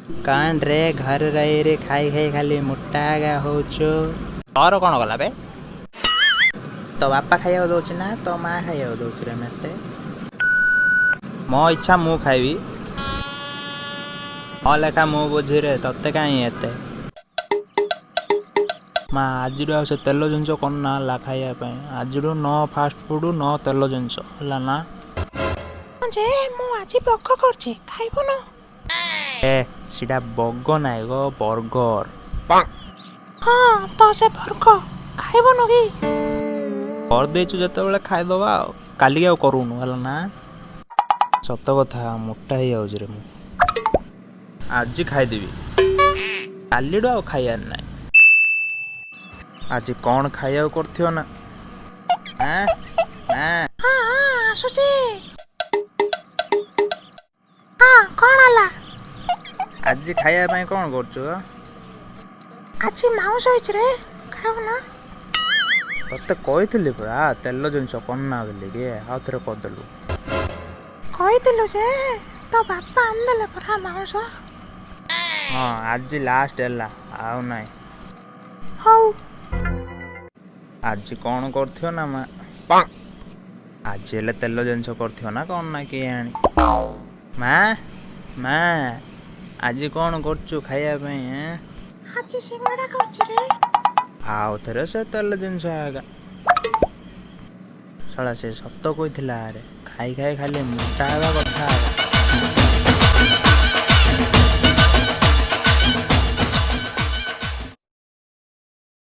କାଣ ରେ ଘରେ ରହି ଖାଇ ଖାଇ ଖାଲି ମୋଟା ଗା ହଉଛୁ। ତୋର କ'ଣ ଗଲା ବେ? ତୋ ବାପା ଖାଇବାକୁ ଦଉଛି ନା ତୋ ମା ଖାଇବାକୁ ଦଉଛି ରେ? ମତେ ମୋ ଇଚ୍ଛା ମୁଁ ଖାଇବି। ମୋ ଲେଖା ମୁଁ ବୁଝିରେ, ତତେ କାହିଁ ଏତେ? ମା, ଆଜିରୁ ଆଉ ସେ ତେଲ ଜିନିଷ କରନା ହେଲା ଖାଇବା ପାଇଁ। ଆଜିରୁ ନ ଫାଷ୍ଟ ଫୁଡ୍, ନ ତେଲ ଜିନିଷ, ହେଲା ନା? ଯେ ମୁଁ ଆଜି ବଗ କରୁଛି, ଖାଇବୁନୁ? ଏ ସେଟା ବଗ ନାଇଁ ଗୋ, ବର୍ଗର। ହଁ ତ ସେ ବର୍ଗ ଖାଇବୁନୁ କି? କରିଦେଇଛୁ ଯେତେବେଳେ ଖାଇଦବା। ଆଉ କାଲିକି ଆଉ କରୁନୁ, ହେଲା ନା? ସତ କଥା, ମୋଟା ହେଇଯାଉଛି ରେ ମୁଁ। ଆଜି ଖାଇଦେବି, କାଲିଠୁ ଆଉ ଖାଇବାର ନାହିଁ। ଆଜି କ'ଣ ଖାଇବାକୁ କରିଥିବ ନା? ଆଁ ଆଁ। ହଁ ହଁ, ଆସୁଛି। ହଁ, କ'ଣ ହେଲା? ଆଜି ଖାଇବା ପାଇଁ କ'ଣ କରୁଛୁ? ଆଜି ମାଉଁସ ହେଇଛି ରେ, ଖାଇବୁ ନା? ତତେ କହିଥିଲି ପରା ତେଲ ଜିନିଷ କରନା ବୋଲିକି, ଆଉ ଥରେ କରିଦେଲୁ। କହିଥିଲୁ ଯେ ତୋ ବାପା ଆଣିଦେଲେ ପରା ମାଉଁସ। ହଁ, ଆଜି ଲାଷ୍ଟ ହେଲା, ଆଉ ନାଇଁ। ହଉ। ଆଜି କ'ଣ କରିଥିବ ନା ମା? ଆଜି ହେଲେ ତେଲ ଜିନିଷ କରିଥିବ ନା କ'ଣ ନା କିଏ ଆଣି। ମା, ମା, ଆଜି କ'ଣ କରୁଛୁ ଖାଇବା ପାଇଁ? ଏଁ, ଆଜି ସିଙ୍ଗଡ଼ା କରୁଛି ରେ। ଆଉ ଥରେ ସେ ତେଲ ଜିନିଷ ଆଗା। ଶଳା, ସେ ସତ କହିଥିଲା ଆରେ, ଖାଇ ଖାଇ ଖାଲି ମୋଟା ହେବା କଥା।